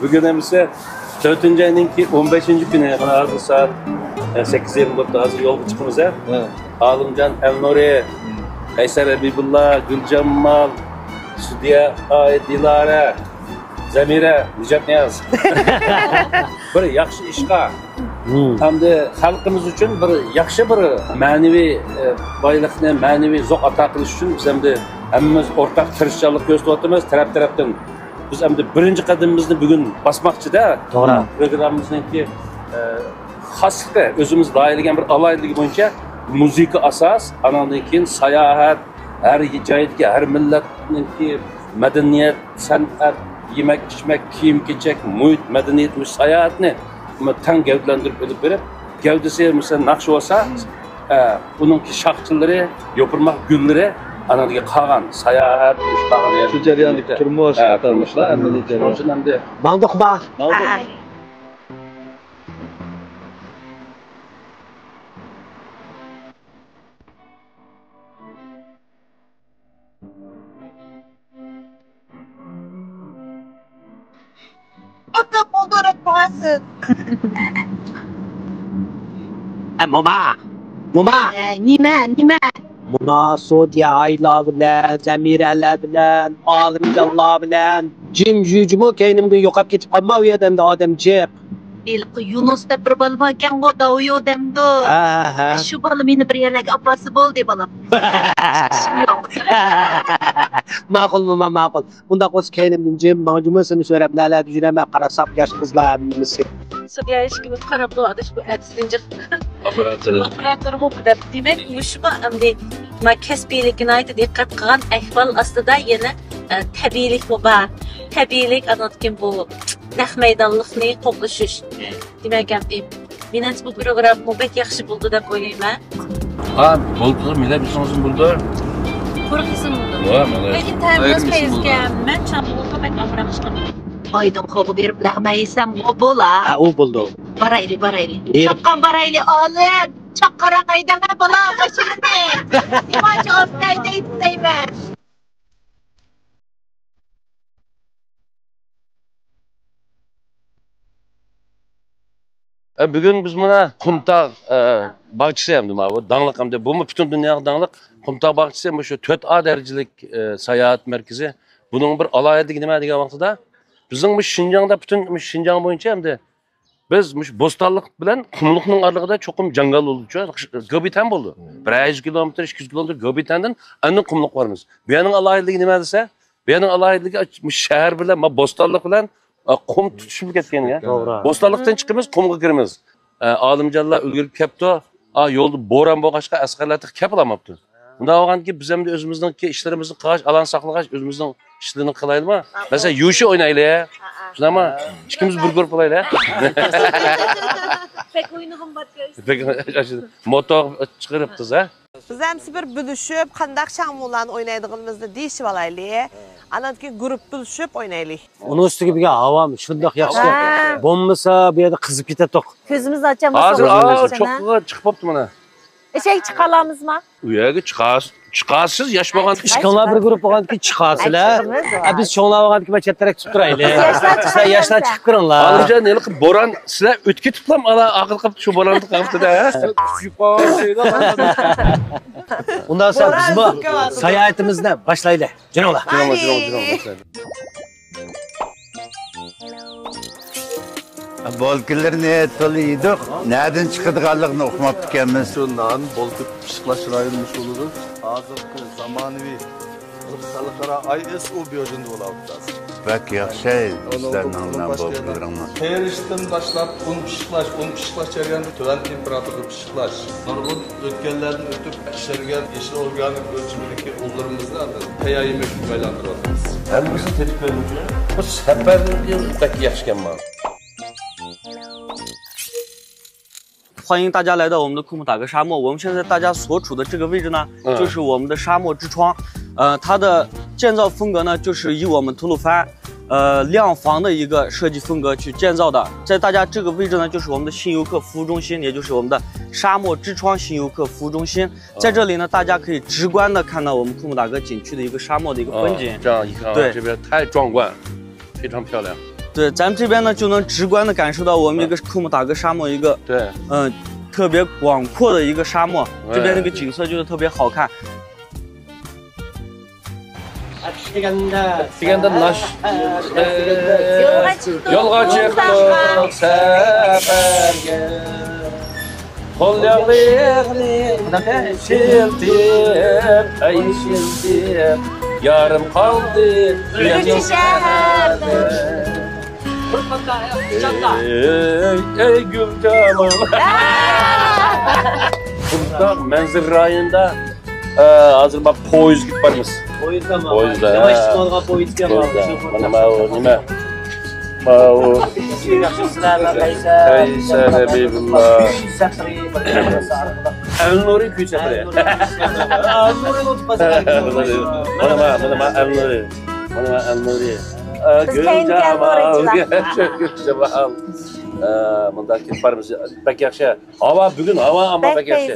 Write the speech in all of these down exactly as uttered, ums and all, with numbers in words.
بۈگۈن ئەمىسە تۆتىنچى ئاينىڭكى ئون بەشىنچى كۈنى، مانا ھازىر سائەت، ئە، سەككىز يېرىم بولۇپتۇ، ھازىر يولغا چىقىمىز، ھە. ھە. ئالىمجان ئەلنۇرى، قەيسەر ھەبىبۇللا، گۈلجامال، سۈدىيە، ئاي، دىلارە، زەمىرە، نىجاتنىياز. بىر ياخشى ئىشقا، ھەمدە خەلقىمىز ئۈچۈن بىر ياخشى بىر مەنىۋى، ئە، بايلىقنى، مەنىۋى زوق ئاتا قىلىش ئۈچۈن بىز ئەمدى ھەممىمىز ئورتاق تىرىشچانلىق كۆرسىتىۋاتىمىز، تەرەپ-تەرەپتىن. بىز ئەمدى بىرىنچى قەدىمىمىزنى بۈگۈن باسماقچىدا. توغرا. پروگراممىمىزنىڭكى، ئە، خاسلىقى، ئۆزىمىز لايىھەلىگەن بىر ئالاھىدىلىكى بويىچە مۇزىكا ئاساس، ئاناندىن كېيىن ساياھەت، ھەر جايدىكى، ھەر مىللەتنىڭكى مەدەنىيەت، سەنئەت، يېمەك-ئىچمەك، كىيىم-كېچەك، مۇھىت، مەدەنىيەت، مۇشۇ ساياھەتنى تەڭ گەۋدىلەندۈرۈپ ئېلىپ بېرىپ، گەۋدىسى، مەسىلەن، ناخشا بولسا، ئە، ئۇنىڭكى شاخچىلىرى، يوپۇرماق گۈللىرى، ئاناندىكى قالغان ساياھەت، قالغان يەر، شۇ جەرياندىكى تۇرمۇش، ھە، قاتارلىقلار، تۇرمۇشلار. ئەمەلىي جەريان. شۇنىڭ ئۈچۈن ئەمدى ماڭدۇق، ماڭ. ماڭدۇق. ئاكا، بولدى، رەت بولغايسىز. ئە، موما! موما! ئە، نېمە، نېمە؟ مانا سودىيە ئايلار بىلەن، زەمىرەلەر بىلەن، ئالىمجانلار بىلەن جىم جۇجۇمۇ كەينىمدىن يوقاپ كېتىپ قالما، ئۇ يەردە ئەمدى ئادەم جىق. ھېلىقى يۇنۇس دەپ بىر بالا باركەنغۇ، داۋيو دەمدۇ. ھە، ھە. شۇ بالا مېنى بىر يەرلەرگە ئاپارسا بولدى، بالام. ماقۇل، موما، ماقۇل. ئۇنداق بولسا كەينىمدىن جىم ماڭجىمۇ سېنى سۆرەپ نەلەردە يۈرەمەن، قاراساق ياش قىزلار ھەممىسى. سۈدىيە ئىشىكىمىز قاراپ تۇرغان شۇ ئەتىسىدىن جىق. ئاپېراتور. ئاپېراتورمۇ دەپ. دېمەك، مۇشۇمۇ ئەمدى ما كەسپىيلىككە ناھايىتى دىققەت قىلغان ئەھۋال ئاستىدا يەنە، ئە، تەبىئىيلىكمۇ بار. تەبىئىيلىك، ئانىڭدىن كېيىن بۇ نەق مەيدانلىقنى قوغلىشىش. دېمەك، ئەمدى مېنىڭچە بۇ پروگراممىمۇ بەك ياخشى بولدى دەپ ئويلايمەن. ھا، بولدى، مىللەت بىلسىڭىزمۇ بولدى. قورقىسىمۇ بولدى. ۋا، مالايىس. لېكىن تەبىئەت ئايرىم ئىشىم بولدى. مەن چاڭغىلىققا بەك ئامراق چىقىمەن. ئايدىڭ خوبۇ بېرىپ لەغمە يېسەم بولدى. ھە، ئۇ بولدى. بارايلى، بارايلى. نېرى؟ چاققان بارايلى، ئالىم. چاققانراق ھەيدەڭە، بالا، ماشىنىنى. ئىماجى ئاستى ھەيدەيدۇ دەيمەن. ئە، بۈگۈن بىز مانا قۇمتاغ، ئە، باغچىسى ئەمدى ماۋۇ داڭلىق ئەمدى بۇمۇ پۈتۈن دۇنياغا داڭلىق قۇمتاغ باغچىسى مۇشۇ تۆت ئا دەرىجىلىك، ئە، ساياھەت مەركىزى. بۇنىڭ بىر ئالاھىدىلىكى نېمە دېگەن ۋاقتىدا، بىزنىڭ مۇشۇ شىنجاڭدا، پۈتۈن مۇشۇ شىنجاڭ بويىچە ئەمدى بىز مۇشۇ بوستانلىق بىلەن قۇملۇقنىڭ ئارىلىقىدا چوقۇم جاڭگال بولىدۇچۇ، گۆبىتەن بولىدۇ. بىر يۈز كىلومېتىر، ئىككى يۈز كىلومېتىر گۆبىتەندىن ئاندىن قۇملۇققا بارىمىز. بۇ يەرنىڭ ئالاھىدىلىكى نېمە دېسە، بۇ يەرنىڭ ئالاھىدىلىكى مۇشۇ شەھەر بىلەن، ما، بوستانلىق بىلەن، ئا، قۇم تۇتىشىپ كەتكەن يا. توغرا. بوستانلىقتىن چىقىمىز، قۇمغا كىرىمىز. ئا، ئالىمجانلار ئۈلگۈرۈپ كەپتۇ. ئا، يولدا بوران بولغاچقا ئەسقەرلەر تېخى كېلىپلاماپتۇ. ئۇنداق بولغاندىكىن بىز ئەمدى ئۆزىمىزنىڭكى ئىشلىرىمىزنى قىلغاچ، ئالان ساقلىغاچ، ئۆزىمىزنىڭ ئىشلىرىنى قىلايلىما؟ مەسىلەن، يۇشى ئوينايلى. شۇنداقمۇ؟ ئىككىمىز بىر گۇرۇپپا بولايلى. بەك ئوينىغۇم بار. بەك موتور چىقىرىپتىز ھە؟ بىز ئەمسە بىر بۆلۈشۈپ، قانداق چاڭمۇلارنى ئوينايدىغىنىمىزنى دېيىشىۋالايلى. ئانان كېيىن گۇرۇپپا بۆلۈشۈپ ئوينايلى. ئۇنىڭ ئۈستىگە بۈگۈن ھاۋامۇ شۇنداق ياخشى. ھە. بولمىسا بۇ يەردە قىزىپ كېتەتتۇق. كۆزىمىز ئاچامىز. ھازىر، ئاۋۇ، چوققىغا چىقىپ بوپتۇ مانا. ئەشەگە چىقالامىزما؟ ئۇ يەرگە چىقاس-، چىقاسىز، ياش بولغان. ئىككىڭلار بىر گۇرۇپپا بولغاندىكىن چىقاسىلەر. ئە، بىز چوڭلار بولغاندىكىن مەن چەتتەرەك تۇرۇپ تۇرايلى. ياشلار چىقىپ كېتىڭلار. ئالىمجان، ھېلىقى بوران، سىلەر ئۆتۈپ كېتىپلا، ئالا، ئاقىل قاپتۇ شۇ بوراندا قاپتۇ-دە، ھە؟ ئۇنداق بولسا بىزمۇ ساياھىتىمىزنى باشلايلى. جېنىڭلار. جېنىڭلار، جېنىڭلار، جېنىڭلار. بولكىلىرىنى تولا يېدۇق. نەدىن چىقىدىغانلىقىنى ئۇقماپتىكەنمىز. شۇ نان بولكا پىششىقلاش رايونى مۇشۇ بولىدۇ. ھازىرقى زامانىۋى خەلقئارا ئاي ئېس ئو بيوجىندا بولاۋاتىدۇ. بەك ياخشى سىلەرنىڭ نان بولكىلىرىڭلار. قېرىشتىن باشلاپ ئۇن پىششىقلاش، ئۇن پىششىقلاش جەريانىدا تۆۋەن تېمپېراتۇرىدا پىششىقلاش، نۇرغۇن ئۆتكەللەردىن ئۆتۈپ پىشۇرۇلگەن يېشىل ئورگانىك ئۆلچىمىدىكى ئۇنلىرىمىزنى ھازىر تەييار يېمەكلىككە ئايلاندۇرۇۋاتىمىز. ھەممىسىنى تېتىپ كۆردۈڭىزمۇ؟ بۇ سەپەرنىڭكى بەك ياخشىكەن ماڭا. 欢迎大家来到我们的库木塔格沙漠。我们现在大家所处的这个位置呢，嗯。就是我们的沙漠之窗。呃，它的建造风格呢，就是以我们吐鲁番，呃，亮房的一个设计风格去建造的。在大家这个位置呢，就是我们的新游客服务中心，也就是我们的沙漠之窗新游客服务中心。在这里呢，大家可以直观的看到我们库木塔格景区的一个沙漠的一个风景。哦，这样一看啊，对。这边太壮观了，非常漂亮。对，咱们这边呢就能直观的感受到我们一个库木塔格沙漠一个，对，嗯，特别广阔的一个沙漠，这边那个景色就是特别好看。دېگەندە ناش يولغا چىقتۇق سەپەرگە. قول ياغلىقنى شىلتىپ، ئەي شىلتىپ، يارىم قالدى يەنە شەھەردە. ئەي، ئەي گۈلجامال. بۇنداق مەنزىرە رايونىدا، ئە، ھازىر ما پويىز كېتىپ بارىمىز. پويىزدا ما؟ پويىزدا، ھە. پويىزدا. مانا ماۋۇ نېمە؟ ماۋۇ. قەيسەر ھەبىبۇللا. ئەلنۇرى كۈي سەپىرى. مانا ما، مانا ما ئەلنۇرى. مانا ما، مانا ما ئەلنۇرى. بىز كەينىدىكى ئەلنۇرى. گۈلجامال. ئە، مۇنداق كېتىپ بارىمىز. بەك ياخشى. ھاۋا بۈگۈن، ھاۋا ئەمما بەك ياخشى.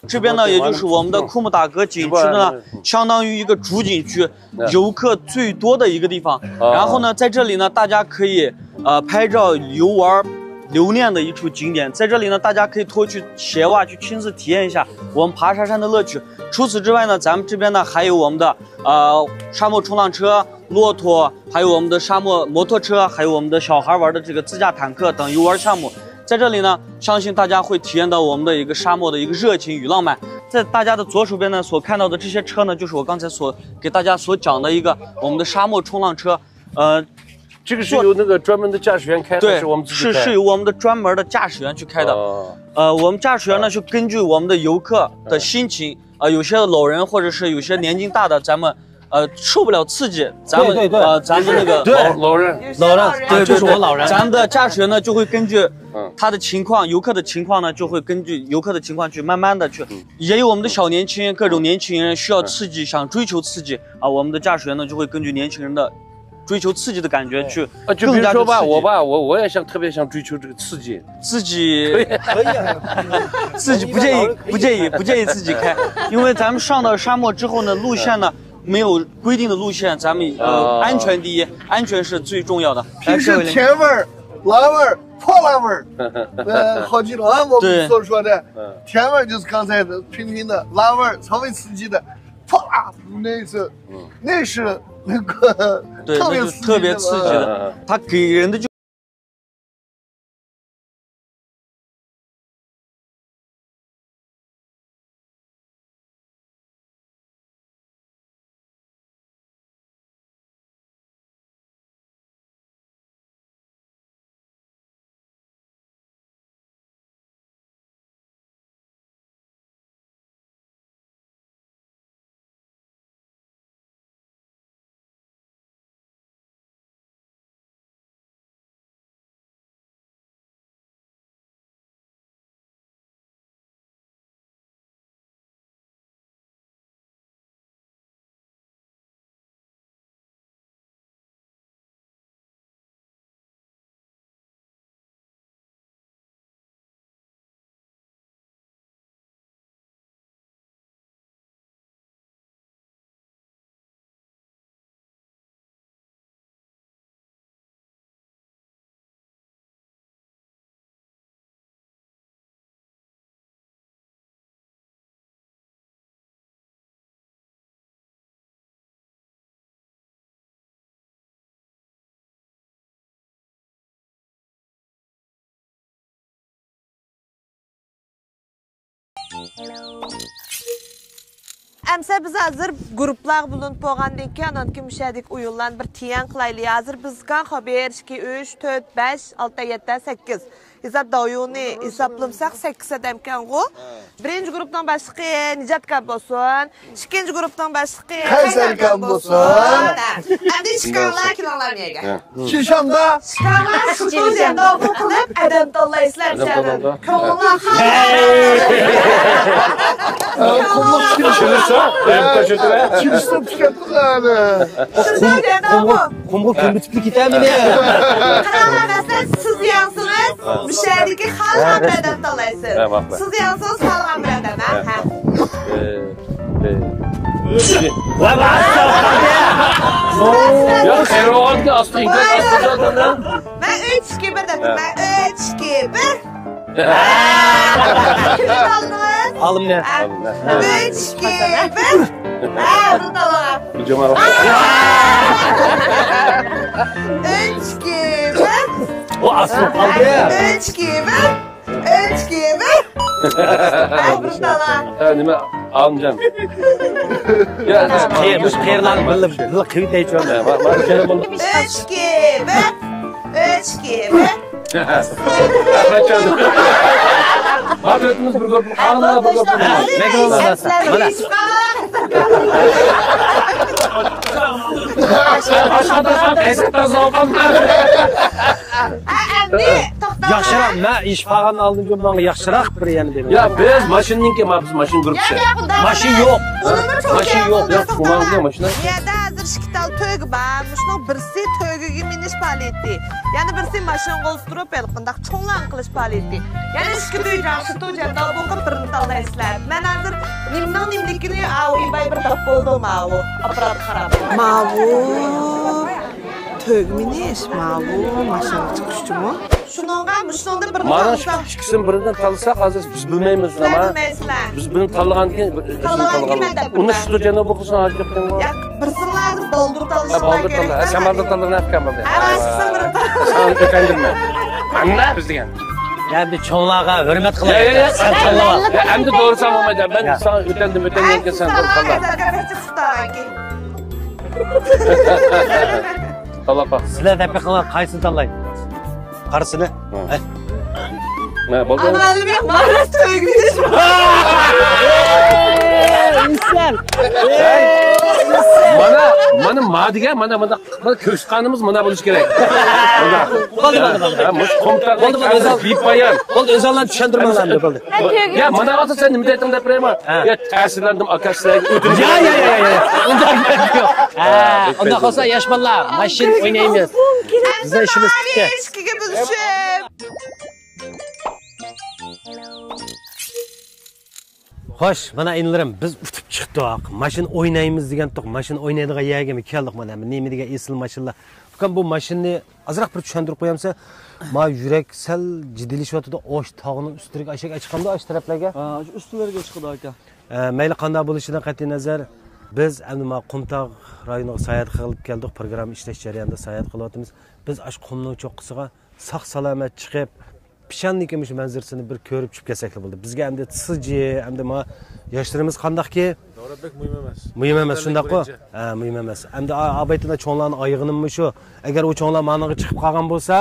这边呢，也就是我们的库木塔格景区的呢，相当于一个主景区，游客最多的一个地方。然后呢，在这里呢，大家可以呃拍照、游玩、留念的一处景点。在这里呢，大家可以脱去鞋袜去亲自体验一下我们爬沙山的乐趣。除此之外呢，咱们这边呢还有我们的呃沙漠冲浪车、骆驼，还有我们的沙漠摩托车，还有我们的小孩玩的这个自驾坦克等游玩项目。在这里呢，相信大家会体验到我们的一个沙漠的一个热情与浪漫。在大家的左手边呢，所看到的这些车呢，就是我刚才所给大家所讲的一个我们的沙漠冲浪车。呃，这个是有那个专门的驾驶员开，还对，是我们自己开？是是由我们的专门的驾驶员去开的。哦，呃，我们驾驶员呢是根据我们的游客的心情，啊、有些老人或者是有些年纪大的，咱们呃受不了刺激，咱们对对对呃咱们那个对老老人，老人，对，就是我老人。咱们的驾驶员呢就会根据嗯他的情况，游客的情况呢就会根据游客的情况去慢慢的去，也有我们的小年轻人，各种年轻人需要刺激，想追求刺激啊，我们的驾驶员呢就会根据年轻人的追求刺激的感觉去啊，就比如说吧，更加去刺激我吧，我我也想特别想追求这个刺激。自己自己不建议不建议不建议自己开，因为咱们上到沙漠之后呢，路线呢没有规定的路线，咱们呃哦安全第一，安全是最重要的。平时甜味儿、辣味儿、潑辣味儿，呃，好几种啊，我们所说的甜味儿就是刚才的平平的，辣味儿稍微刺激的，泼辣，那是那是那个对，特别那就特别刺激的。的，它给人的就。ئەمسە بىز ھازىر گۇرۇپپىلارغا بۆلۈنۈپ بولغاندىن كېيىن، ئاندىن كېيىن مۇشۇ يەردىكى ئويۇنلارنى بىر تىيەن قىلايلى. ھازىر بىز كان خابېر ئىككى، ئۈچ، تۆت، بەش، ئالتە، يەتتە، سەككىز. ھېساب داۋيۇنى ھېسابلىمىساق سەككىز ئادەمكەنغۇ. بىرىنچى گۇرۇپپىنىڭ باشلىقى نىجات كان بولسۇن. ئىككىنچى گۇرۇپپىنىڭ باشلىقى قەيسەر كان بولسۇن. ئەمدى چىقىڭلار، كېلىڭلار مەيگە. چىشامدا. چىقىڭلار، ستۇدىيەدە نوبۇت قىلىپ ئادەم تاللايسىلەر. كۆڭلۈڭلار چىلىسا، ئۆيۈمگە چۆتۈرە. چىلىسا تۈگەتتۇق ئەنە. قۇمغۇر قۇمغۇر كۆمۈتۈپلا كېتەمىدى؟ قاراڭلار، مەسىلەن، سىز يەڭسىڭىز، مۇشۇ يەردىكى خالىغان بىر ئادەم تاللايسىز. سىز يەڭسىڭىز، خالىغان بىر ئادەم، ھە؟ ھە. ئە، ئە. يا، خەير بولغانكى ئاستا ئىنكاس ئاستا. مەن ئۈچ، ئىككى، بىر دەپ، مەن ئۈچ، ئىككى، بىر. كىمنى ئالدىڭىز؟ ئالدىم مەن. ئۈچ، ئىككى، بىر. ھە، بۇنى تاللاڭ. ئۈچ، ئىككى، بىر. ئۇ ئاستا قالدى. ئۈچ، ئىككى، بىر. ئۈچ، ئىككى، بىر. ھە، بۇنى تاللاڭ. ھە، نېمە، ئالىمجان؟ يا، قېرىلارنى بىللە، بىللە قىلىۋېتەيچۇ. ئۈچ، ئىككى، بىر. ئۈچ، ئىككى، بىر. ھە، تۆتىمىز بىر گۇرۇپپا. قالغانلار بىر گۇرۇپپا. مانا. باشقا، باشقا قەيسەر تازا ئالغان. ئەمدى توختاڭ. ياخشىراق، مەن ئىش قالغاننى ئالدىم، ماڭا ياخشىراق بىر يەنى بېرىڭ. يا، بىز ماشىنىڭكى، ما، بىز ماشىنا گۇرۇپپىسى. يا، يا، خۇدا. ماشىنا يوق. ماشىنا يوق، يا، بۇ ماشىنا. يەردە ھازىر ئىككى تال تۆگە بار. مۇشۇنىڭ بىرسى تۆگىگە مىنىش پائالىيىتى. يەنە بىرسى ماشىنىغا ئولتۇرۇپ، ھېلىقىنداق چوڭلارنى قىلىش پائالىيىتى. يەنە ئىككى تۆگە جاڭشىتۇ جەندال بولغان بىرنى تاللايسىلەر. مەن ھازىر نېمىنىڭ نېمىلىكىنى، ئاۋۇ ئىباي بىر دەپ بولدۇم، ئاۋۇ ئاپپاراتقا قاراپ. ماۋۇ تۆگە مىنىش، ماۋۇ ماشىنىغا چىقىشچىمۇ؟ شۇنىڭغا مۇشۇنىڭدا بىر مانا شۇ ئىككىسىنى بىرىدىن تاللىساق، ھازىر بىز بىلمەيمىز، سىلەر نېمە؟ بىلمەيسىلەر. بىز بىرنى تاللىغاندىن كېيىن، بىر ئىككىسىنى تاللىغاندىن كېيىن تاللىغان. مەن دەپ ئۇنى بىلىمەن. شۇ جەناب بولسا ھاجەت يوق. ياق، بىرسىڭلار بالدۇر تاللىساڭلار. ھە، بالدۇر تاللا. ھە، سەن بالدۇر تاللىغىن ئەپكەم بالدۇر. ھە، مانا شۇ بىر تال. ساڭا ئۆتەندۈرمە. مانا بىز دېگەن. يا، ئەمدى چوڭلارغا ھۆرمەت قىلايلى. يا، يا، يا. سەن تاللا. يا، ئەمدى دورىسام بولمايدۇ. مەن ساڭا ئۆتەندىم، ئۆتەندىم، سەن دورا تاللا. تاللاپ باق. سىلەر دەپ بېقىڭلار، قايسىنى تاللاي؟ ھە. ھە، بولدى. ئامالىم يوق، مانا تۆگىنىش. ئىسلام. مانا، مانا ما دېگەن، مانا، مانا، مانا كۆكسى قانىمىز مانا بولۇشى كېرەك. بولدى، بولدى، بولدى. ھە، مۇشۇ قۇمتاق بولدى، بولدى، ئۆزەل. بىپايان. بولدى، ئۆزەللەرنى چۈشەندۈرمەڭلار ئەمدى، بولدى. يا، مانا ۋاقىتتا سەن نېمە دەيتتىڭ دەپ بېرەيما؟ ھە. يا، تەسىرلەندىم، ئاكا، سىلەرگە ئۆتۈنۈپ. يا، يا، يا، يا، يا. ئۇنداق گەپ يوق. ھە، ئۇنداق بولسا، ياش بالىلار، ماشىنا ئوينايمىز. بىزنىڭ ئىشىمىز پۈتتى. ئىككىگە بۆلۈشۈپ. خوش، مانا ئىنىلىرىم، بىز ئۇتۇپ چىقتۇق. ماشىنا ئوينايمىز دېگەنتۇق، ماشىنا ئوينايدىغان يەرگىمۇ كەلدۇق. مانا نېمە دېگەن ئېسىل ماشىنىلار. ئۇكام، بۇ ماشىنىنى ئازراق بىر چۈشەندۈرۈپ قويامسەن؟ ما يۈرەك سەل جىددىيلىشىۋاتىدۇ. ئوش تاغنىڭ ئۈستىگە ئاشاق ئەچىقامدۇ، ئاش تەرەپلەرگە؟ ھە، ئاشۇ ئۈستىلەرگە چىقىدۇ ئاكا. ئە، مەيلى قانداق بولۇشىدىن قەتئىينەزەر، بىز ئەمدى ما قۇمتاغ رايونىغا ساياھەت قىلىپ كەلدۇق. پروگرامما ئىشلەش جەريانىدا ساياھەت قىلىۋاتىمىز. بىز ئاشۇ قۇمنىڭ چوققىسىغا ساق-سالامەت چىقىپ، پىشاننىكى مۇشۇ مەنزىرىسىنى بىر كۆرۈپ چۈشۈپ كەلسەكلا بولدى. بىزگە ئەمدى سىجى، ئەمدى ما ياشلىرىمىز قانداقكى؟ دورا بەك مۇھىم ئەمەس. مۇھىم ئەمەس، شۇنداققۇ؟ بىرىنچى. ھە، مۇھىم ئەمەس. ئەمدى ئا-، ئابايتىندا چوڭلارنى ئايىغىنىممۇ شۇ. ئەگەر ئۇ چوڭلار مانىڭغا چىقىپ قالغان بولسا،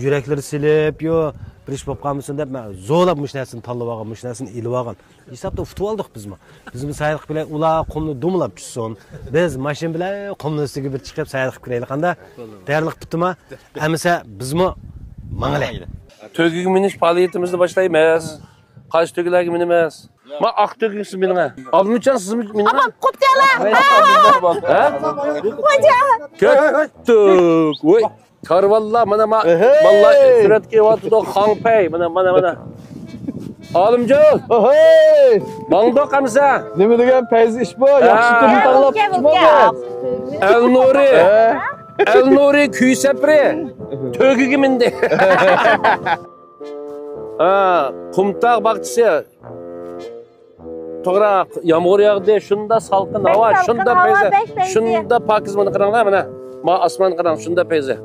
يۈرەكلىرى سېلىپ، يو، بىر ئىش بولۇپ قالمىسۇن دەپ، مەن زورلاپ مۇشۇ نەرسىنى تاللىۋالغان، مۇشۇ نەرسىنى ئېلىۋالغان. ھېسابتا ئۇتۇۋالدۇق بىزمۇ. بىزمۇ ساياھەت قىلىپ كېلەي، ئۇلار قۇمنى دومىلاپ چۈشسۇن. بىز ماشىنا بىلەن قۇمنىڭ ئۈستىگە بىر چىقىپ ساياھەت قىلىپ كېلەيلى، قانداق؟ تەييارلىق پۈتتىما؟ ئەمىسە بىزمۇ ماڭىلى. تۆگىگە مىنىش پائالىيىتىمىزنى باشلايمىز. قايسى تۆگىلەرگە مىنىمىز؟ ما ئاق تۆگىگە سىز مىنىڭ. ئابلىمىجان، سىزمۇ مىنىڭ. ئاپام، قوپتى ئالا. ھە؟ خوجا. كەتتۇق. ۋوي. كارۋانلار، مانا، ما، ئەھەي! بالىلار سۈرەتكە ئېلىۋاتىدۇ، خاڭپەي، مانا، مانا، مانا. ئالىمجان! ئەھەي! ماڭدۇق ئەمىسە! نېمە دېگەن پەيزى ئىش بۇ؟ ھە. ياخشى تۈرنى تاللاپ چىقىپسىز. ئەلنۇرى! ھە. ئەلنۇرى كۈي سەپىرى! تۆگىگە مىندى! ھە، قۇمتاغ باغچىسى. توغرا، يامغۇر ياغدى، شۇنداق سالقىن ھاۋا، شۇنداق پەيزى، شۇنداق پاكىز، مانا قاراڭلار، مانا. ما ئاسمانغا قاراڭ، شۇنداق پەيزى.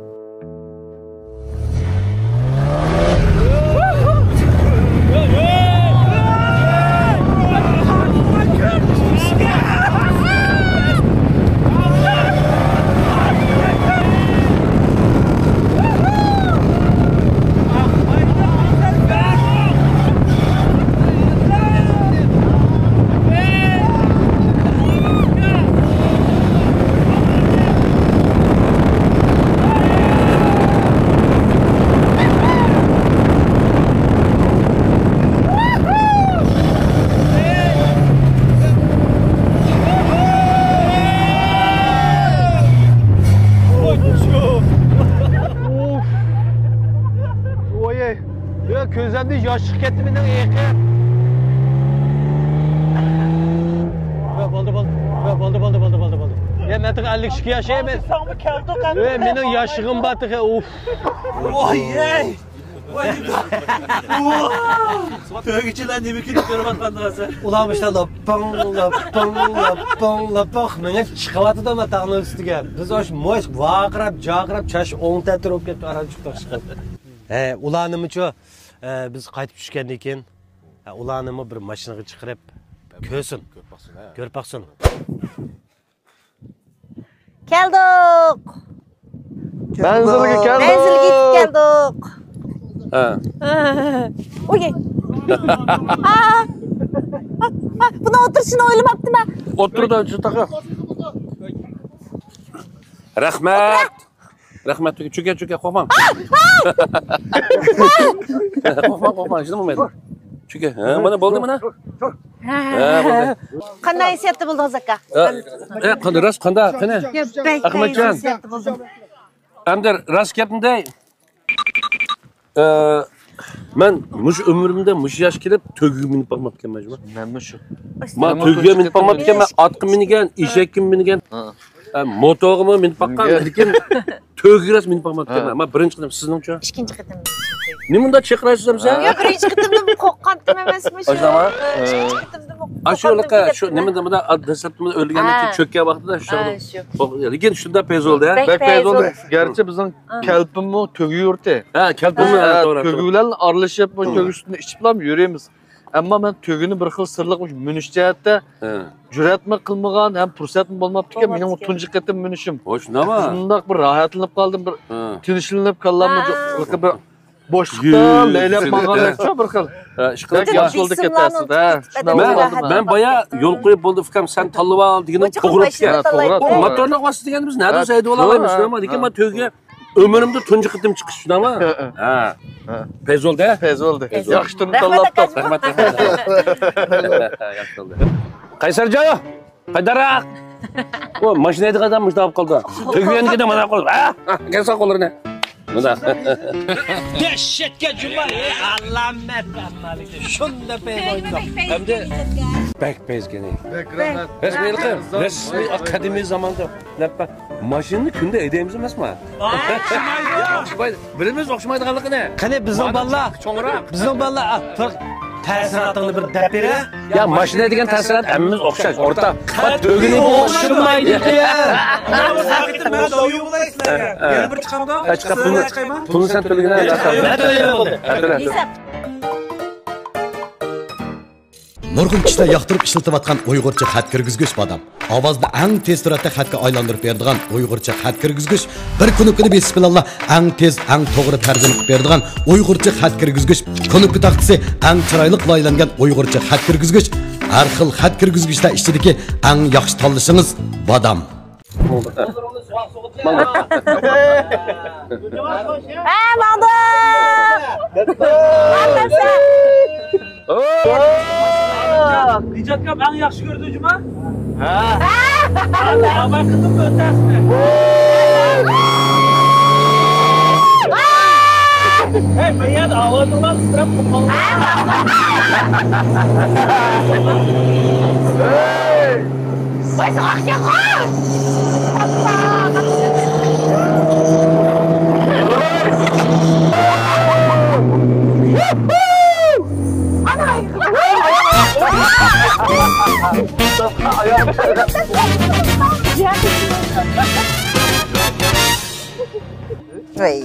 ۋوي، يا، كۆزۈمدىن ياش چىقىپ كەتتى مېنىڭ ئېقىپ. يا، بولدى، بولدى. يا، بولدى، بولدى، بولدى، بولدى، بولدى. يا، مەن تېخى ئەللىك ئىككى ياشايمەن. ساڭمۇ كەلدۇق، ئەمدى. ئەي، مېنىڭ ياشىغىم بار تېخى، ئۇف. ۋاي، ئەي. ۋاي، ئىمداد. تۆگىچىلەر نېمە كۈنۈپ كۆرۈۋاتقاندا ھازىر؟ ئۇلار مۇشۇنداق لاپاڭ، لاپاڭ، لاپاڭ، لاپاق مېڭىپ چىقىۋاتىدۇ ما تاغنىڭ ئۈستىگە. بىز ئاشۇ مۇش ۋارقىراپ، جارقىراپ، چاچ ئوڭ تەتۈر بولۇپ كەتتى، ئاران چىقتۇق ئىشقىلىپ. ھە، ئۇلارنىمۇچۇ، ئە، بىز قايتىپ چۈشكەندىن كېيىن، ھە، ئۇلارنىمۇ بىر ماشىنىغا چىقىرىپ كۆرسۇن. كۆرۈپ باقسۇن، ھە. كۆرۈپ باقسۇن. كەلدۇق. مەنزىلگە كەلدۇق. مەنزىلگە يېتىپ كەلدۇق. ھە. ئۇي. ئا! ئا! ئا! بۇنىڭ ئولتۇرۇشىنى ئويلىماپتىمەن. ئولتۇرىدۇ، شۇنداق. رەھمەت. رەھمەت، چۆكە، چۆكە، قورقماڭ. قورقماڭ، قورقماڭ، ھېچنېمە بولمايدۇ. چۆكە، ھە، مانا بولدى، مانا. ھە، بولدى. قانداق ھېسسىياتتا بولدىڭىز، ئاكا؟ ھە، ھە، قانداق، راست، قانداق، قېنى؟ يا، بەك ئەخمەتجان. ھېسسىياتتا بولدۇم. ئەمدى راست گەپنى دەي. ئە، مەن مۇشۇ ئۆمرۈمدە مۇشۇ ياشقا كېلىپ تۆگىگە مىنىپ باقماپتىكەنمەن جۇمۇ. مەنمۇ شۇ. مەن تۆگىگە مىنىپ باقماپتىكەنمەن، ئاتقا مىنگەن، ئېشەككە مىنگەن، ھە. ئە، موتورغىمۇ مىنىپ باققان، لېكىن تۆگىگە راست مىنىپ باقماپتىكەنمەن. ھە. مەن بىرىنچى قېتىم، سىزنىڭچۇ؟ ئىككىنچى قېتىم. نېمە مۇنداق چىرقىرايسىز دېسە؟ ياق، بىرىنچى قېتىمدىمۇ قورققانتىم ئەمەسمۇ شۇ. ئاشۇنداقمۇ؟ ئىككىنچى قېتىمدىمۇ ئاشۇ قورققانتىم شۇ دېدىم. نېمە دېمىدا، دەسلەپتىمۇ ئۆلگەندىن كېيىن ھە. چۆككەن ۋاقتىدا شۇ. ھە، شۇ. لېكىن شۇنداق پەيز بولدى، ھە؟ بەك بەك پەيز پەيز بولدى. بولدى. گەرچە بىزنىڭ ھە. كەلپىنمۇ تۆگە يۇرتى. ھە، كەلپىنمۇ، ھە، ھە، توغرا. تۆگە بىلەن ئارىلىشىپ، مۇشۇ ھە. تۆگە ئۈستىدە ئىچىپلا يۈرىمىز. ئەمما مەن تۆگىنى بىر خىل سىرلىق مۇشۇ مۈنۈش جەھەتتە ھە. جۈرئەتمۇ قىلمىغان ھەم پۇرسەتمۇ بولماپتىكەن. مېنىڭ بولماپتىكەن. تۇنجى قېتىم مۈنۈشۈم. ھوش، نېمە؟ شۇنداق بىر راھەتلىنىپ قالدىم، بىر ھە. تىنچلىنىپ، كاللاممۇ ۋاھ. بىر بوشلۇقتا يۈز لەيلەپ سېنى. ماڭغاندەكچۇ بىر خىل. ھە، ئىشقىلىپ بەك ياخشى بولدى كېتەسىز. ھە، شۇنداق مەن، بولدى. مەن بايا يول قويۇپ بولدى، ئۇكام، سەن تاللىۋال دېگىنىم توغرا ئىكەن. ھە، توغرا، ئۇ توغرا. موتورلۇق ۋاسىتە دېگەننى بىز نەدە ھە، سەيدىۋالايمىز، توغرا، نېمە؟ ھە. لېكىن مەن تۆگىگە ئۆمرۈمدە تۇنجى قېتىم چىقىش، شۇنداقمۇ؟ ھە، ھە. ھە. ھە. پەيز بولدى، ھە؟ پەيز بولدى. پەيز بولدى. ياخشى تۈرنى رەھمەت، تاللاپتۇق. ئاكا. رەھمەت، رەھمەت. ياخشى بولدى. قەيسەرجان، قايداراق. ئۇ ماشىنا ھەيدىگەن ئادەم مۇشۇنداق بولۇپ قالدى. تۆگە يېنىكىدە مانا قىلىپ، ھە؟ كەلسە قوللىرىنى. مۇنداق. دەھشەتكە جۇما، ئەي، ئالامەت. شۇنداق پەيز ئوينىدۇق. ئەمدى بەك پەيزكەن. بەك رەھمەت. رەسمىي قىلىپ، رەسمىي قەدىمىي زاماندا. نەپە. ماشىنىنى كۈندە ھەيدەيمىز ئەمەسمۇ؟ ئوخشىمايدۇ. ئوخشىمايدۇ. بىرىمىز ئوخشىمايدىغانلىقىنى. قېنى، بىزنىڭ بالىلار، چوڭراق. بىزنىڭ بالىلار، ئا، تۇر. تەسىراتىڭنى بىر دەپ بېرە. يا، ماشىنا دېگەن تەسىرات ھەممىمىز ئوخشاش، ئورتاق. تۆگىنى ئوخشىمايدىكەن. مەن داۋيۇ بولاي سىلەرگە. ھە. يەنە بىر چىقامدۇ؟ ھە، چىقار، پۇلنى، پۇلنى سەن تۆلىگىنە. مەن تۆلەيمەن، بولدى. ھە، تۆلە. نۇرغۇن كىشىلەر ياقتۇرۇپ ئىشلىتىۋاتقان ئۇيغۇرچە خەت كىرگۈزگۈچ بادام. ئاۋازنى ئەڭ تېز سۈرئەتتە خەتكە ئايلاندۇرۇپ بېرىدىغان ئۇيغۇرچە خەت كىرگۈزگۈچ، بىر كۇنۇپكىنى بېسىش بىلەنلا ئەڭ تېز، ئەڭ توغرا تەرجىمە قىلىپ بېرىدىغان ئۇيغۇرچە خەت كىرگۈزگۈچ، كۇنۇپكا تاختىسى ئەڭ چىرايلىق لايىھەلەنگەن ئۇيغۇرچە خەت كىرگۈزگۈچ، ھەر خىل خەت كىرگۈزگۈچلەر ئىچىدىكى ئەڭ ياخشى تاللىشىڭىز بادام. ھە، ماڭدۇق! ھەممىسى! نىجاتكام ئەڭ ياخشى كۆرىدۇ جۇما. ھە. ئاۋاز قىلدىممۇ ئۆتەسىنى؟ ھەي، مەيەن ئاۋازىڭلار تىترەپ قالدى.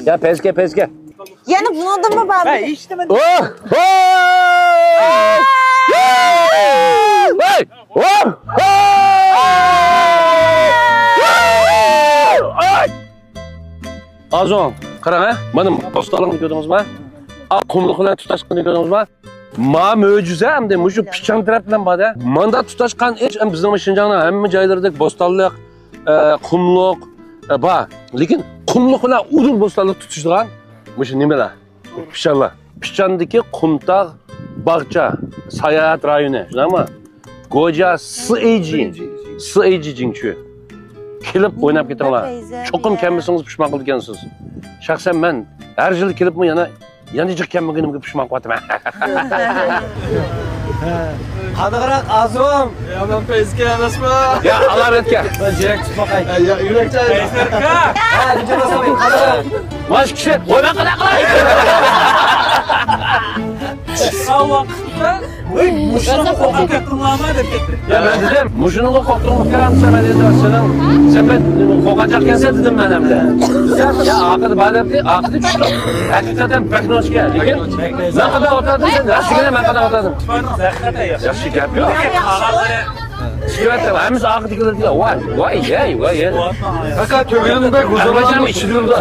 يا پەسكە، پەسكە. يەنە بۇنىڭدىنمۇ بارمىدى؟ ھە، ھېچنېمە. ئوھ! ھوي! ھوي! ھوي! ھوي! ھازىر قاراڭ، ھە؟ مانا بوستانلىقنى كۆردىڭىزمۇ؟ ئا، قۇملۇق بىلەن تۇتاشقىنىنى كۆردىڭىزمۇ؟ ما مۆجىزە ئەمدى مۇشۇ پىچان تەرەپتىن بار-دە. ماندا تۇتاشقان ئىش، ئەم، بىزنىڭ شىنجاڭنىڭ ھەممە جايلىرىدەك بوستانلىق، ئە، قۇملۇق، ئە، بار. لېكىن قۇملۇق بىلەن ئۇدۇل بوستانلىق تۇتىشىدىغان مۇشۇ نېمىلەر؟ پىچانلار. پىچاندىكى قۇمتاغ باغچە ساياھەت رايونى، شۇنداقمۇ؟ گوجيا سىئېيجى، سىئېيجى جىڭچۈ. كېلىپ ئويناپ كېتىڭلار. چوقۇم كەلمىسىڭىز پۇشمان قىلىدىكەنسىز. شەخسەن مەن ھەر يىل كېلىپمۇ يەنە، يەنە جىق كەلمىگىنىمگە پۇشمان قىلىۋاتىمەن. قانىغىراق ئازۇم. يا، مەن پەيزكە ئەمەسمۇ؟ يا، ئالامەتكە. مەن يۈرەك تۇتماقاي. يا، يۈرەك چاي. پەيزكە. ھە، نېمە بولسا مەن قانىغىراق. ماش كىشى، ۋاي، مەن قانداق قىلاي؟ شۇ ۋاقىتتا، ۋاي، مۇشۇنىڭغا قورقۇپ كەتتىڭلارمۇ دەپ كەتتى. يا، مەن دېدىم، مۇشۇنىڭغا قورقتۇڭمۇ كەلسە، مەن ئەمدى سېنىڭ، سەن مەن قورقاجاق ئىكەنسەن دېدىم مەن ئەمدى. يا، ئاخىرى بار دەپتۇ، ئاخىرى چۈشتى. ھەقىقەتەن بەك نوچكەن. لېكىن مەن قانداق ئوتۇردۇم، سەن رەسىگىنە مەن قانداق ئوتۇردۇم. ياخشى گەپ يوق. ئىككى ھەممىسى ئارقىدىكىلەر دېگەن، ۋاي، ۋاي، ھەي، ۋاي، ھەي. ئاكا، تۆگىنىڭ بەك ھۇزۇرلىنىپ ئىچىدە يۈرىدۇ.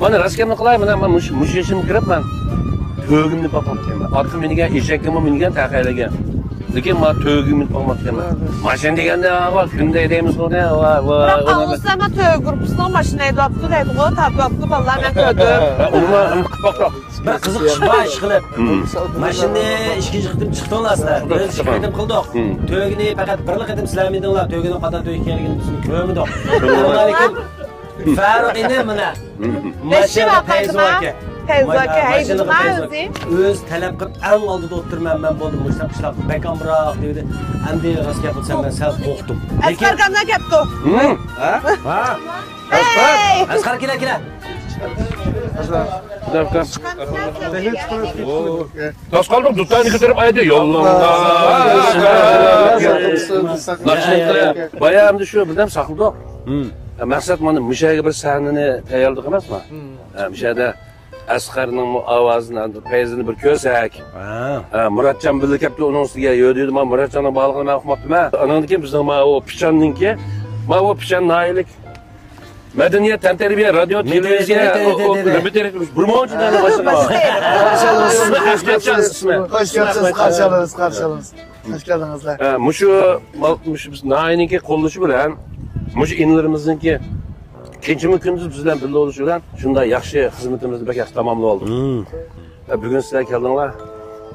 مانا راست گەپنى قىلاي، مانا مەن مۇشۇ، مۇشۇ يېشىمغا كىرىپ مەن تۆگىمنى باقماپتىمەن. ئاتقا مىنگەن، ئېشەككىمۇ مىنگەن، تەخەيلىگەن. لېكىن ما تۆگىمنى باقماپتىمەن. ماشىنا دېگەندە، ۋا، كۈندە ھەيدەيمىز غۇ، ۋا، ۋا، بىراق، ئۇنىمىز. قاڭلىسا، ما تۆگە گۇرۇپپىسىنىڭ ماشىنا ھەيدەپتۇ دەيدىغۇ، تارتىۋاپتۇ بالىلار، مەن كۆردۈم. ھە، ئۇنىڭغا قىلىپ باقتۇق. بىر قىزىقىش بار، ئىشقىلىپ. ماشىنىنى ئىككىنچى قېتىم چىقتىڭلار سىلەر. بىز ئىككى قېتىم قىلدۇق. تۆگىنى پەقەت بىرلا قېتىم سىلەرمىدىڭلار. تۆگىنىڭ قانداق تۆگە ئىكەنلىكىنى بىز كۆرمىدۇق. لېكىن پەرقىنى مانا. ماشىنىدا پەيزۇ ئاكا. پەيزۇ ئاكا ھەيدىدىغان ئۆزى. ئۆزى تەلەپ قىلىپ ئەڭ ئالدىدا ئولتۇرىمەن مەن بولدۇم. مۇشۇنداق ئىشلار بەك ئامراق دېدى. ئەمدى راست گەپ قىلسام مەن سەل قورقتۇم. ئەسقەر ئاكام كەپتۇ. ھە؟ ھە؟ ھەي! ئەسقەر كېلە، كېلە. تاس قالدۇق، دۇتاننى كۆتۈرۈپ ئايدى يولۇڭدا. بايا ئەمدى شۇ بىردەم ساقلىدۇق. مەقسەت مانا مۇشۇ يەرگە بىر سەھنىنى تەييارلىدۇق ئەمەسمۇ؟ ھە، مۇشۇ يەردە ئەسقەرنىڭ ئاۋازىنى، پەيزىنى بىر كۆرسەك. ھە، مۇراتجان بىللە كەپتۇ ئۇنىڭ ئۈستىگە. يۆ دېدى، ما مۇراتجاننىڭ بارلىقىنى مەن ئۇقماپتىمەن. ئانىڭدىن كېيىن بىزنىڭ ماۋۇ پىشاننىڭكى، ماۋۇ پىشان ناھىيەلىك مەدەنىيەت، تەنتەربىيە، رادىيو، تېلېۋىزىيە، بىر مۇنچە دانە باشلىقى بار. قارشى ئالىمىز، قارشى ئالىمىز، قارشى ئالىمىز. خۇش كەپسىز، خۇش كەپسىز. ھە، مۇشۇ، مۇشۇ بىز ناھىيەنىڭكى قوللىشى بىلەن، مۇشۇ ئىنىلىرىمىزنىڭكى كېچىمۇ كۈندۈز بىز بىلەن بىللە بولۇشى بىلەن شۇنداق ياخشى خىزمىتىمىزنى بەك ياخشى تاماملىۋالدۇق. ھە، بۈگۈن سىلەر كەلدىڭلار.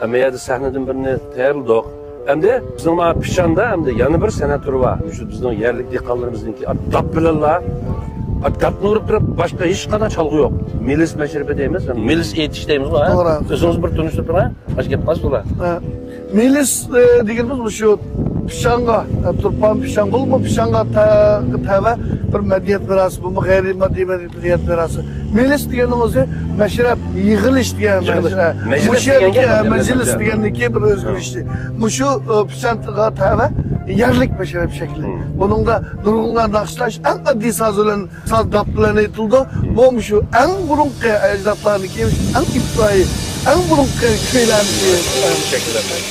ھە، مەيەردە سەھنىدىن بىرنى تەييارلىدۇق. ئەمدى بىزنىڭ مانا پىشاندا ئەمدى يەنە بىر سەنئەت تۈرى بار. شۇ بىزنىڭ يەرلىك دېھقانلىرىمىزنىڭكى داپ بىلەنلا، داپنى ئۇرۇپ تۇرۇپ باشقا ھېچقانداق چالغۇ يوق. مىلىس مەشرىپى دەيمىز، مىلىس ئېيتىش دەيمىزغۇ، ھە؟ توغرا. ئۆزىڭىز بىر تونۇشتۇرۇپ بېرىڭ. قاش گەپ قىلماس بۇلار. ھە. مىلىس، ئە، دېگىنىمىز مۇشۇ پىشاڭغا، ئە، تۇرپان پىشاڭ، بولۇپمۇ پىشاڭغا تە-، تەۋە بىر مەدەنىيەت مىراسى، بۇمۇ غەيرىي ماددىي مەدەنىيەت مىراسى. مىلىس دېگەننىڭ ئۆزى مەشرەپ، يىغىلىش دېگەن مەشرەپ. مەجلىس مۇشۇ دېگەنگە يەرگە مەجلىس دېگەننىڭكى بىر ئۆزگىرىشى. مۇشۇ، ئە، پىشاڭغا تەۋە يەرلىك مەشرەپ شەكلى. بۇنىڭدا نۇرغۇنلىغان ناخشىلاش ئەڭ ئاددىي ساز بىلەن ساز داپ بىلەن ئېيتىلىدۇ. بۇ مۇشۇ ئەڭ بۇرۇنقى ئەجدادلارنىڭكى، ئەڭ ئىپتىدائىي، ئەڭ بۇرۇنقى كۈيلەرنىڭكى شەكىللەنگەن.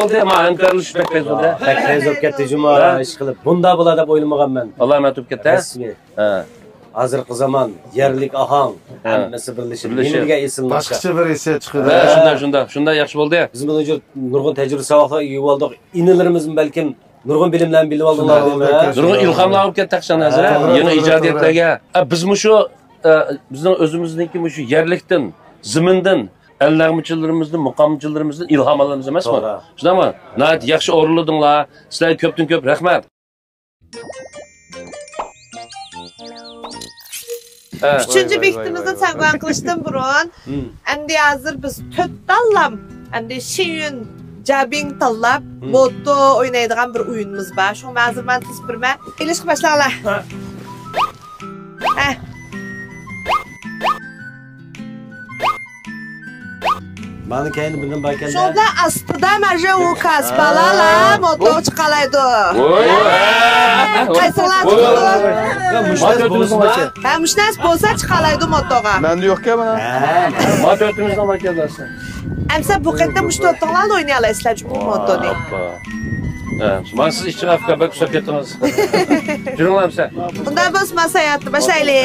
بولدى، ئەمما ھەمكارلىشىش بەك پەيز بولدى. بەك پەيز بولۇپ كەتتى جۇمۇ، ھە؟ ئىشقىلىپ. بۇنداق بولار دەپ ئويلىمىغانمەن. ئالامەت بولۇپ كەتتى، ھە؟ رەسمىي. ھە. ھازىرقى زامان، يەرلىك ئاھاڭ، ھە. ھەممىسى بىرلىشىپ، بىرلىشىپ. يېنىدىكى ئېسىل ناخشا. باشقىچە بىر ھېسسىيات چىقىدۇ. ھە، شۇنداق، شۇنداق. شۇنداق ياخشى بولدى. بىز بۇنىڭ ئۈچۈن نۇرغۇن تەجرىبە ساۋاقلار ئىگە بولدۇق. ئىنىلىرىمىزمۇ بەلكىم نۇرغۇن بىلىملەرنى بىلىۋالدىڭلار دەيمەن. نۇرغۇن ئىلھاملار بولۇپ كەتتى تەخشان ھازىر. ھە، توغرا، يېڭى توغرا، ئىجادىيەتلەرگە. توغرا. ھە، بىزمۇ شۇ، ئە، بىزنىڭ ئۆزىمىزنىڭكى مۇشۇ يەرلىكتىن، زېمىندىن، ئەل نەغمىچىلىرىمىزدىن، مۇقامچىلىرىمىزدىن ئىلھام ئالىمىز ئەمەسمۇ؟ توغرا. شۇنداقمۇ؟ ناھايىتى ياخشى ئورۇنلىدىڭلار. سىلەرگە كۆپتىن كۆپ رەھمەت. ئۈچىنچى بېكىتىمىزنى سەڭگىۋەن قىلىشتىن بۇرۇن، ئەمدى ھازىر بىز تۆت تاللام، ئەمدى شىيۈن جابىڭ تاللاپ، موتو ئوينايدىغان بىر ئويۇنىمىز بار. شۇڭا مەن ھازىر مانا تىزىپ بېرىمەن. ئېلىشقا باشلاڭلار. ھە. مانا كەينىدە بىرنېمە بار ئىكەن-دە. شۇنىڭ بىلەن ئاستىدا مەرجان ئۇكاس، بالىلار، موتوغا چىقالايدۇ. ۋوي. قايسىڭلار چىقىدۇ؟ يا، مۇشۇ نەرسە بولسا. ھە، مۇشۇ نەرسە بولسا چىقالايدۇ موتوغا. مەندە يوقكەن مانا. ھە. ما تۆتىمىزنىڭ ئىكەنلەرسە. ئەمسە بۇ قېتىم مۇشۇ تۆتىڭلارلا ئوينىيالايسىلەر جۇمۇ موتونى. ھە، مانا سىز ئىچىگە ئاپكا بەك ئۇسساپ كەتتىڭىز. جۈرۈڭلار ئەمسە. ئۇنداق بولسا، مانا ساياھەتنى باشلايلى.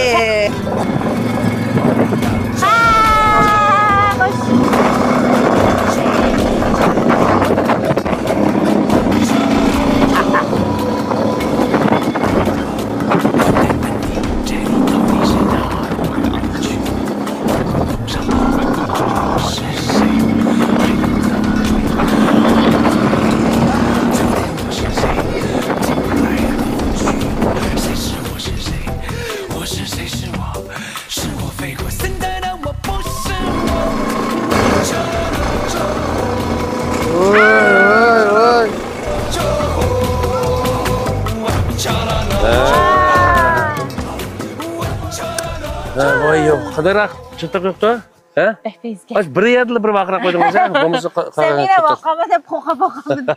ۋاي، يوق. قانداقراق چىرتىق يوقتۇ؟ ھە؟ بەك پەيزكەن. ئاش بىر يەردىلا بىر ۋارقىراپ قويدىڭىز، ھە؟ بولمىسا قا-، سەن قاراڭ يەنە چىرتىق. ۋارقىرىما دەپ قورقۇپ قالدىم.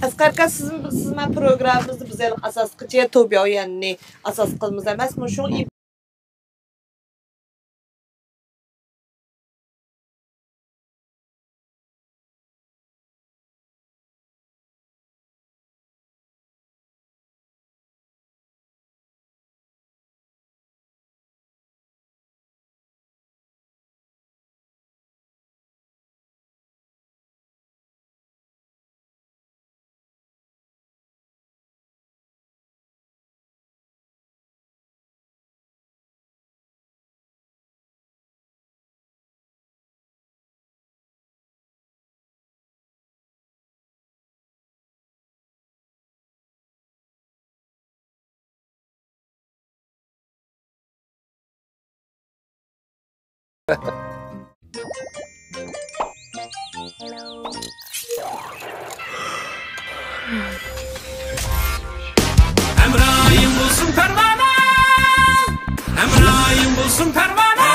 ئەسقەر ئاكا، سىزمۇ، سىزمۇ پروگراممىمىزدا بىز ھېلىقى ئاساسقىچە توبياۋيەننى ئاساس قىلىمىز ئەمەسمۇ؟ شۇڭا ھەمراھىڭ بولسۇن پەرۋانە، ھەمراھىڭ بولسۇن پەرۋانە.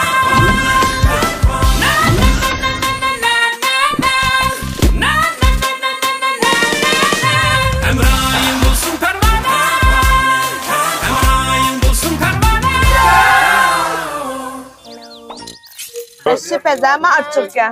ھەمراھىڭ بولسۇن پەرۋانە، ھەمراھىڭ بولسۇن پەرۋانە. بەشى پەزەما ئاچچىقكەن.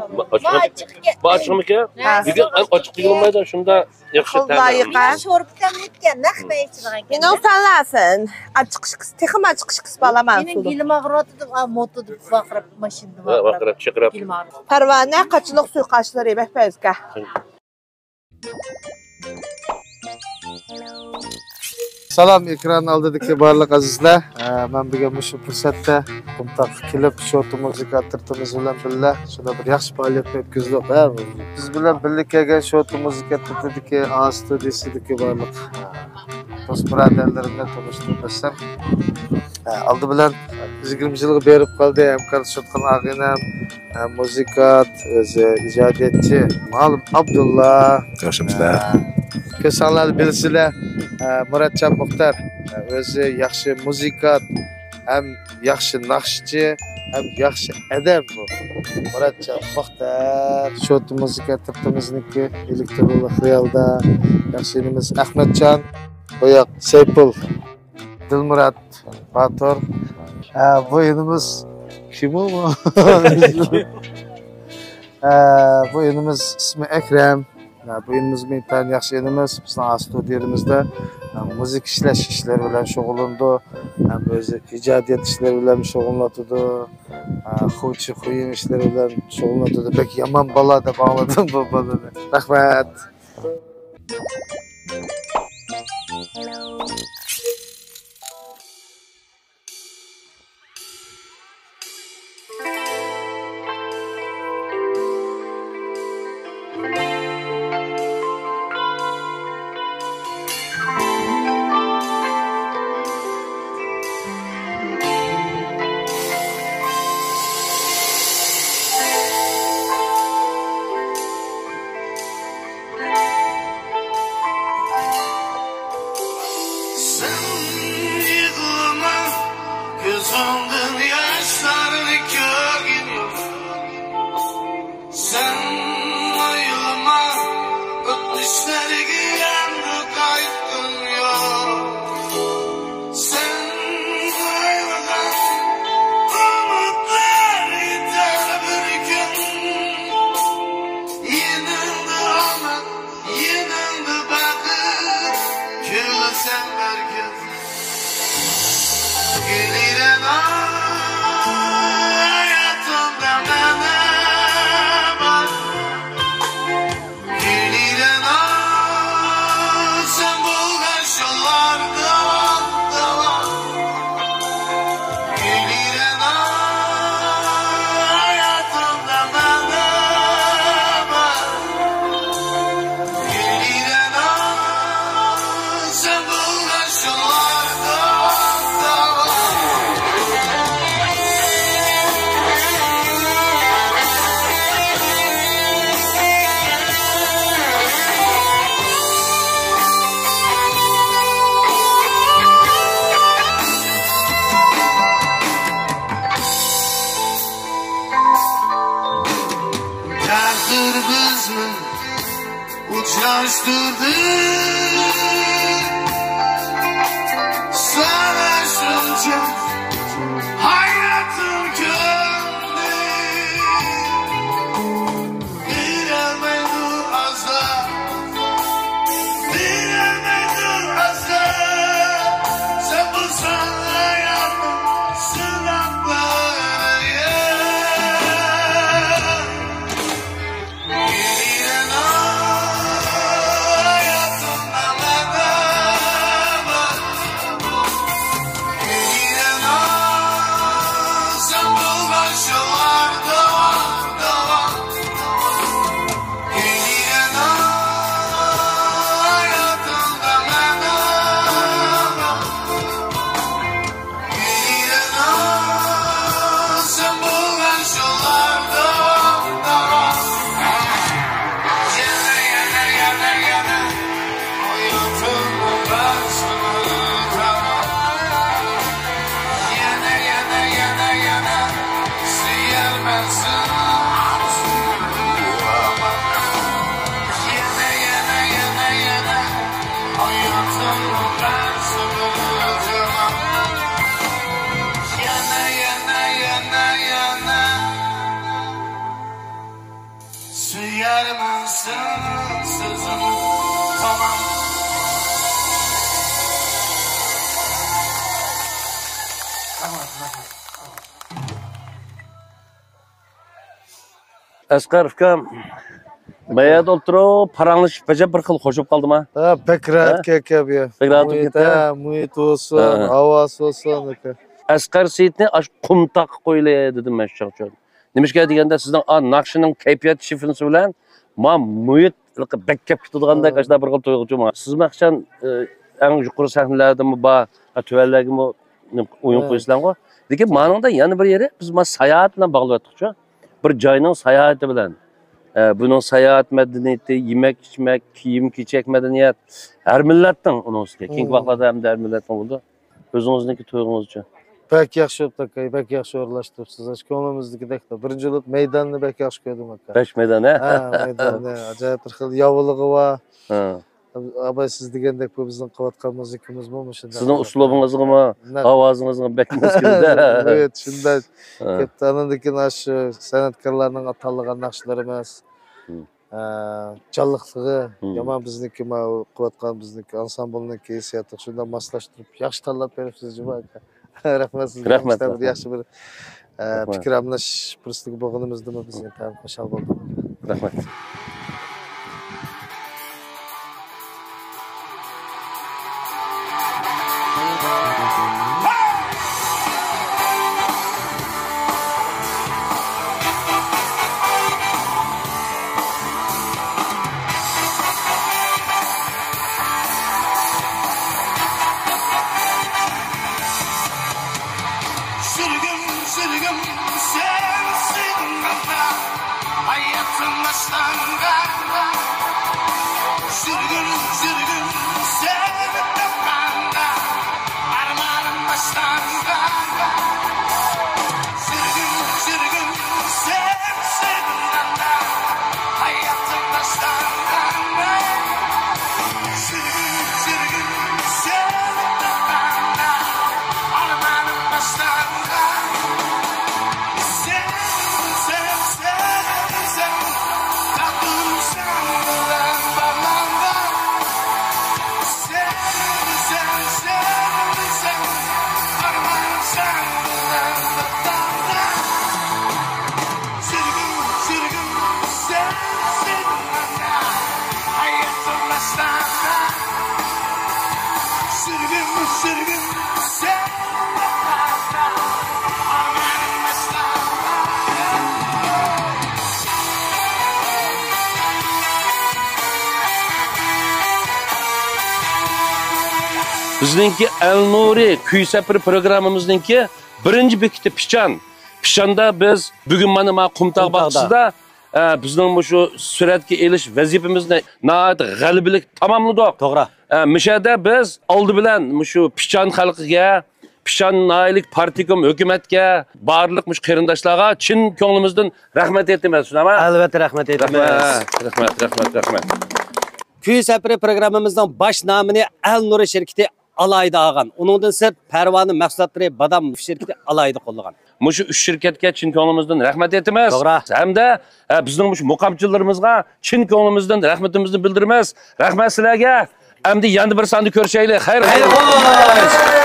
ئاچچىق. بۇ ئاچچىقمىكەن؟ ھە. لېكىن ئاچچىق دېگىلى بولمايدۇ، شۇنداق ياخشى تەم. لايىقە. شورپا تەملىككەن، نەق مەن ئىچىدىغان. مېنىڭ سالاسىن. ئاچچىق شىكىس، تېخىمۇ ئاچچىق شىكىس بالا مانا. مېنىڭ بېلىم ئاغرىۋاتىدۇ، ئا، موتىدا ۋارقىراپ، ماشىنىدا ۋارقىراپ. ۋارقىراپ، چىرقىراپ. بېلىم ئاغرىپ. پەرۋانە قاچىلىق سۇيىقاشلىرى بەك پەزكەن. سالام، ئېكران ئالدىدىكى بارلىق ئەزىزلەر. ئە، مەن بۈگۈن مۇشۇ پۇرسەتتە قۇمتاققا كېلىپ، شوتا مۇزىكا ئەترىتىمىز بىلەن بىللە شۇنداق بىر ياخشى پائالىيەتنى ئۆتكۈزدۇق. ھە، بىز بىلەن بىللە كەلگەن شوتا مۇزىكا ئەترىتىدىكى ئا ستۇدىيىسىدىكى بارلىق، ئە، دوست بۇرادەرلىرىمنى تونۇشتۇرۇپ ئۆتسەم. ئە، ئالدى بىلەن يىگىرمە يىلغا بېرىپ قالدى، ھەمكارلىشىۋاتقان ئاغىنەم، ھە، مۇزىكانت، ئۆزى ئىجادىيەتچى، مۇئەللىم ئابدۇللا. ياخشىمىسىلەر؟ ھە، كۆرسەڭلار بىلىسىلەر، ھە، مۇراتجان مۇختار، ھە، ئۆزى ياخشى مۇزىكانت، ھەم ياخشى ناخشىچى، ھەم ياخشى ئادەم بۇ. مۇراتجان مۇختار. شوتا مۇزىكا ئەترىتىمىزنىڭكى ئېلېكترونلۇق خىيالدا ياخشى ئىنىمىز ئەخمەتجان، بۇ ياق سەيپۇل. دىلمۇرات باتۇر. ھە، بۇ ئىنىمىز كىم ئۇ؟ ئە، بۇ ئىنىمىز ئىسمى ئەكرەم. ئە، بۇ ئىنىمىز ئىنتايىن ياخشى ئىنىمىز. بىزنىڭ ئا ستۇدىيىمىزدا، ئە، مۇزىكا ئىشلەش ئىشلىرى بىلەن شۇغۇللىنىدۇ. ھەم ئۆزى ئىجادىيەت ئىشلىرى بىلەن شۇغۇللىنىۋاتىدۇ. ئە، خوچە خويۇن ئىشلىرى بىلەن شۇغۇللىنىۋاتىدۇ. بەك يامان بالا دەپ ئاڭلىدىم بۇ بالىنى. رەھمەت. سەن يىغلىما، كۆزۈڭدىن ياشلارنى كۆرگۈم يوق. سەن ئويلىما، ئۆتمۈشلەرگە ئەمدى قايتقۇم يوق. سەن قويمىغان ئۈمىدلەر يېتەر بىر كۈن. يېنىڭدا ئامەت، يېنىڭدا بەخت، كۈلىسەن بىر كۈن. گۈلىرەم، ھاياتىمدا مەنە بار. گۈلىرەم، سەن بولغان شۇلار داۋام، داۋام. گۈلىرەم، ھاياتىمدا مەنە بار. تەقدىر بىزنى ئۇچراشتۇردى. سانا شۇنچە ھاياتىم كۆندى. بېرەلمەيدۇ ئازاب، بېرەلمەيدۇ ئازاب. سەن بولساڭ ھاياتنىڭ سىناقلىرى. يەنە، يەنە، يەنە، يەنە سۆيەرمەن سېنىڭ سۆزۈڭنى. تامام. تامام، رەھمەت. ئەسقەر ئۇكام، بۇ يەردە ئولتۇرۇپ، پاراڭلىشىپ، ئەجەب بىر خىل خوش بولۇپ قالدىم ھە. ھە، بەك راھەت ھە؟ ئىكەن ئۇكا بۇ يەر. بەك راھەت بولۇپ مۇھىت، كەتتى ھە؟ ھە، مۇھىت بولسۇن، ھە. ھاۋاسى بولسۇن ئۇكا. ئەسقەر سېيىتنى ئاشۇ قۇمتاققا قويۇلى دېدىم مەن شۇ چاغدا. نېمىشقا دېگەندە، سىزنىڭ ئا ناخشىنىڭ كەيپىيات شىفىنىسى بىلەن ما مۇھىت بەك كەپ كېتىدىغاندەك ھە. ئاشۇنداق بىر خىل تۇيغۇچۇ ماڭا. سىزمۇ ئەخچان، ئە، ئەڭ يۇقىرى سەھنىلەردىمۇ بار، ھە، تۆۋەنلەرگىمۇ ئويۇن ھە. قويىسىلەرغۇ. لېكىن مانىڭدا يەنە بىر يېرى، بىز ما ساياھەت بىلەن باغلىۋەتتۇقچۇ. بىر جاينىڭ ساياھىتى بىلەن، ئە، بۇنىڭ ساياھەت مەدەنىيىتى، يېمەك-ئىچمەك، كىيىم-كېچەك مەدەنىيەت، ھەر مىللەتنىڭ ئۇنىڭ ئۈستىگە. كېيىنكى ھە. ۋاقىتلاردا ھەمدە ھەر مىللەتنىڭ بولىدۇ. ئۆزىڭىزنىڭكى تۇيغۇڭىزچۇ؟ بەك ياخشى بوپتۇ ئاكا، بەك ياخشى ئورۇنلاشتۇرۇپسىز. ئاشۇ كۆڭلىمىزدىكىدەك. بىرىنچى بولۇپ مەيداننى بەك ياخشى كۆردۈم ئاكا. بەش مەيدان ھە؟ ھە، مەيداننى ئاجايىپ بىر خىل ياۋىلىقى بار. ھە. ئاباي، سىز دېگەندەك بۇ بىزنىڭ قىلىۋاتقان مۇزىكىمىزمۇ مۇشۇنداق سىزنىڭ قىلىۋاتقان. ئۇسلۇبىڭىزغىمۇ، نەق. ئاۋازىڭىزغىمۇ بەك ماس كېلىدۇ. ئەلۋەتتە، شۇنداق. ھە. كەپتۇ. ئاندىن كېيىن ئاشۇ سەنئەتكارلارنىڭ تاللىغان ناخشىلىرىمىز. ھە. ئە، جانلىقلىقى ھىم. يامان بىزنىڭكى، ماۋۇ قىلىۋاتقان بىزنىڭكى ئانسامبىلنىڭكى ھېسسىياتى شۇنداق ماسلاشتۇرۇپ، ياخشى تاللاپ بېرىپسىز، جۇما ئاكا. رەھمەت سىزگە. رەھمەت، مۇشۇنداق بىر رەھمەت. ياخشى بىر، ئە، رەھمەت. پىكىر ئالمىشىش پۇرسىتىگە بولغىنىمىزدىمۇ بىز ئىنتايىن خۇشال بولدۇق. رەھمەت. سۈرگۈن، سۈرگۈن، سەن سېغىنغاندا ھاياتىم باشلانغان. سۈرگۈن، سۈرگۈن، سەن تاپقاندا ئارمانىم باشلانغان. سۈرگۈن، سۈرگۈن، سەن سېغىنغاندا ھاياتىم باشلانغان. سۈرگۈن، سۈرگۈن، سېغىنىپ تۇرغاندا ئارمانىم باشلانغان. سېغىنسەم، سېغىنسەم، تەقدىرىم سەن بىلەن باغلانغان. سېغىنسەم، سېغىنسەم، ئارمانىم سەن بىلەن باغلانغان. سۈرگۈن، سۈرگۈن، سەن سېغىنغاندا ھاياتىم باشلانغان. سۈرگۈن، سۈرگۈن، سەن باغلانغاندا ئارمانىم باشلانغان. بىزنىڭكى ئەل نۇرى كۈي سەپىرى پروگراممىمىزنىڭكى بىرىنچى بېكىتى پىچان. پىچاندا بىز بۈگۈن مانا، ما قۇمتاغ قۇمتاغدا. باغچىسىدا، ئە، بىزنىڭ مۇشۇ سۈرەتكە ئېلىش ۋەزىپىمىزنى ناھايىتى غەلىبىلىك تاماملىدۇق. توغرا. ئە، مۇشۇ يەردە بىز ئالدى بىلەن مۇشۇ پىچان خەلقىگە، پىچان ناھىيەلىك پارتكوم ھۆكۈمەتكە، بارلىق مۇشۇ قېرىنداشلارغا چىن كۆڭلىمىزدىن رەھمەت ئېيتىمىز، شۇنداقمۇ؟ ئەلۋەتتە، رەھمەت ئېيتىمىز. رەھمەت، رەھمەت، رەھمەت، رەھمەت. كۈي سەپىرى پروگراممىمىزنىڭ باش نامىنى ئەل نۇرى شىركىتى ئالاھىدە ئالغان. ئۇنىڭدىن سىرت، پەرۋانە مەھسۇلاتلىرى بادام شىركىتى ئالاھىدە قوللىغان. مۇشۇ ئۈچ شىركەتكە چىن كۆڭلىمىزدىن رەھمەت ئېيتىمىز. توغرا. ھەمدە، ئە، بىزنىڭ مۇشۇ مۇقامچىلىرىمىزغا چىن كۆڭلىمىزدىن رەھمىتىمىزنى بىلدۈرىمىز. رەھمەت سىلەرگە. ئەمدى يەنە بىر ساندا كۆرۈشەيلى. خەير، خەير خوش.